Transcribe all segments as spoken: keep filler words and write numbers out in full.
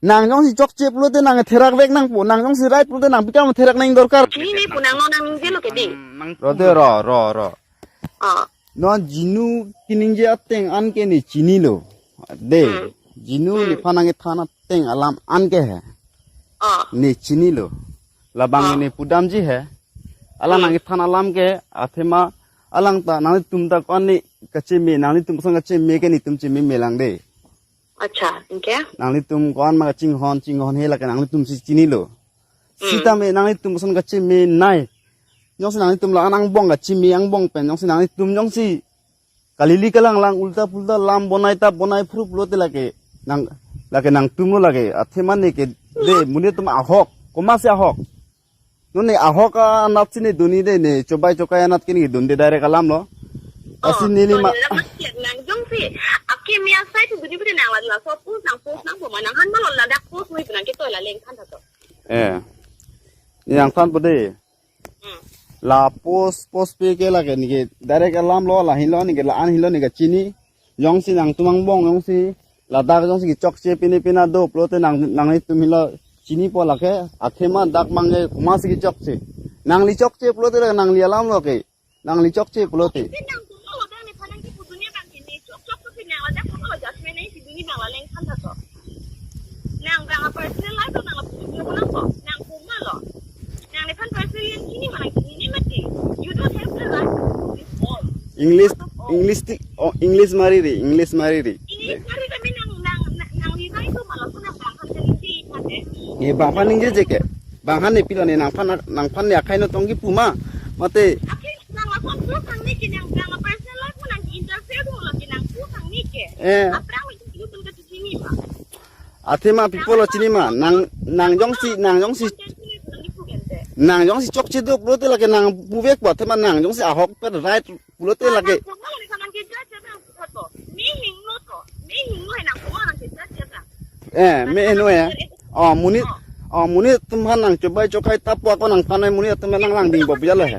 Nang jongsi chokche pulote nang therak vek nangpo, nang jongsi right pulote nang pi kam therak nang dorkar. Chinine pu nang non nang ningjelo ke dei. Ro de, ro, ro, ro. Ah. Non Jinu keningje ateng an ke ne chinilo. Dei. Hmm. Jinu, hmm, nephan nangkethan ateng alam an ke he. Ah. Ne chinilo. Labang, ah, ne pudamji he. Alang, hmm, nangkethan alam ke, athema alang ta nanglitum ta ko-an ne kacheme, nanglitum ason kacheme ke netum cheme melang dei. Accha, anke? Nanglitum ko-an ma kachinghon, chinghon he lake nanglitum si chinilo. Hmm. Sitame nanglitum ason kacheme nai. Jongsi nanglitum la-an angbong kacheme angbong pen, jongsi nanglitum jongsi kalili kalanglang ulta pulta lam bonai ta bonai phru pulote lake nang, lake nangtumlo lake. Athema ne ke dei, monit atum ahok. Komatsi ahok? Non ne ahok anatsi ne dunde dei, ne chobai chokai anat ke ne dunde direct alamlo. Oh, lasi neli so ma nang jongsi akeme asai tu dunde pute nang la, laso post nang post nangpo ma, nanghan ma lo ladak post noi pu nangketoi, la lengthan tha to. Eh. Ne nangthanpo dei. Hmm. La post post pe ke lake ne ke direct alamlo, la hinlo ne ke la-an hinlo ne kachini. Jongsi nangtum angbong jongsi ladak jongsi kechokche pine pina do pulote nang, nanglitum helo chinipo lake, athema dak abang ke komatsi kechokche. Nangli chokche pulote nangli alamlo ke. Nangli chokche pulote. Isi nang komatlo dak nephan nangkipu dunde abang ke ne chok chok pu si nang ladak komatlo judgment nangsi dunde abang, la lengthan tha to. Nang abang a personal life lo nang lapu dunde ko nangpo. Nang komatlo. Nang nephan personally nang chini ma nang chinine mati. You don't have the right to do this all. English, first of all, English ti, oh, English mari ri, English mari ri. English mari ri, kami nang, nang, nang, nang lirai ko malah ko nang bangphan kali si mate. Ne bangphan ningjeje ke. Bangphan ne pilo ne nangphan, nangphan ne akhai no tongki pu ma. Mate. Akhai nang lason pu sang ne ke nang, nang personal life mo nang interfere mo lagi nang pu sang ne ke. Eh. Aphrang itu itu tengah di sini ma. Athema pi pulo chini ma, nang, nang jongsi, nang jongsi, nang jongsi chokche do pulote lake nang puvekpo, athema nang jongsi ahokpet right pulote lake. Eh, me heno ya. Oh, monit, oh, monit atum aphan nang chobai chokai tapo ako nangphan nai monit atum aphan nang langdingpo pu jalo he.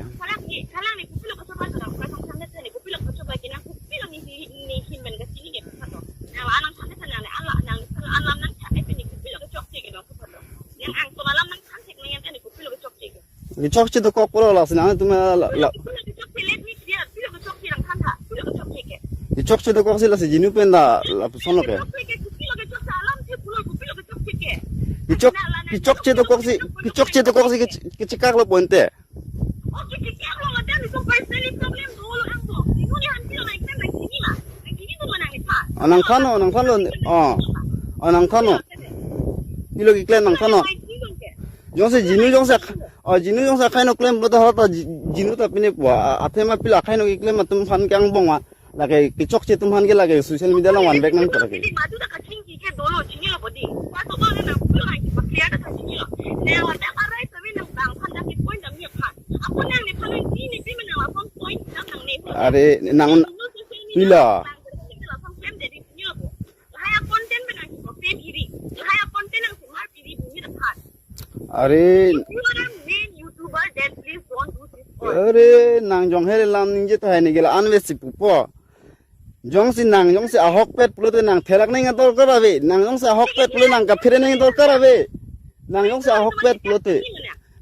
Kechokche dokok pulo lasi nangtum la, la. Kechokche dokoksi lasi Jinu pen ta lapuson lo ke. Kechok, kechokche dokoksi, kechokche dokoksi kech-, kechekaklo pointe. Oh, nangthannon, nangthannon. Oh. Oh, nangthannon. Pilo keklem nangthannon. Jongsi Jinu jongsi ak-, oh, Jinu jongsi akhai no klem pulote hala ta Ji-, Jinu ta pinepo, a-, athema pilo akhai no keklem atum aphan ke angbong ma. Lake kechokche atum aphan ke lake social media along vanvek nangpo lake. Are, nang pilo. Are. If you are a main YouTuber, then please don't do this all. Are, nang jong hele lam ningje tahai ne ke la-an vesi pupo. Jongsi nang jongsi ahokpet pulote nang therak nang dorkar ave. Nang jongsi ahokpet pulote nang kaphere nang dorkar ave. Nang jongsi ahokpet pulote.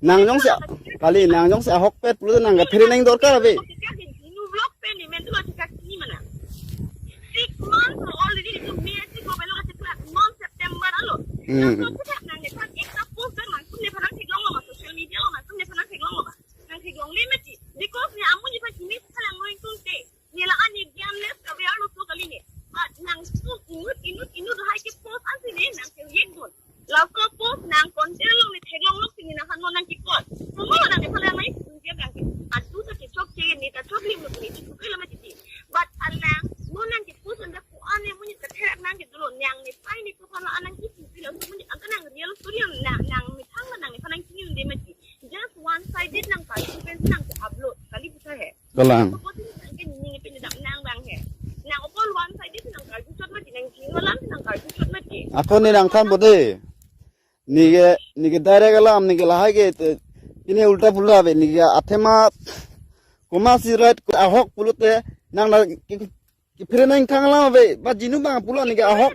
Nang jongsi a-, kali nang jongsi ahokpet pulote nang kaphere nang dorkar ave. Six months already, itu May ati ko belo kasi kla non September alo. Hmm. Laso puthak nang nephan ekta post dan nangtum nephan nangtheklonglo ma social media lo, nangtum nephan nangtheklonglo ma. Nangtheklongle mati. Because ne amu nephan kimi salang lo ingtungte. Ne la-an ne gyanless ka biar lo so kali ne. But nangtum inut, inut, inut lahai ke post ansi ne nangkeyek dun. Laso post nang content along ne theklong lok si ne nanghan mo nangkikot. Mo mo nang nephan nang mai sungke bang ke. Atu ta kechokche ne ta choklim lo ne chukilo mati. But alang mo nangkipost anta ko-an ne monit katherak nangkedolo, nang nephan nephan la-an nangkipu pilo, so monit anta nang real story nang, nang methang ma nang nephan nangchini unde mati. Just one sided nangkarju pen nangke-upload kali pu tahai. Kalang. Suppose nang ke ning pen dam nang bang he. Nang opor one sided nangkarju chot mati, nang jing alam nangkarju chot mati. Ako ne nangthanpo dei. Ne ke, ne ke direct alam, ne ke lahai ke, te, ini ulta pulta ave, ne ke athema komatsi right ahok pulote, nang la ke, kephere nangthang alam ave, ba Jinu bang pulo ne ke ahok.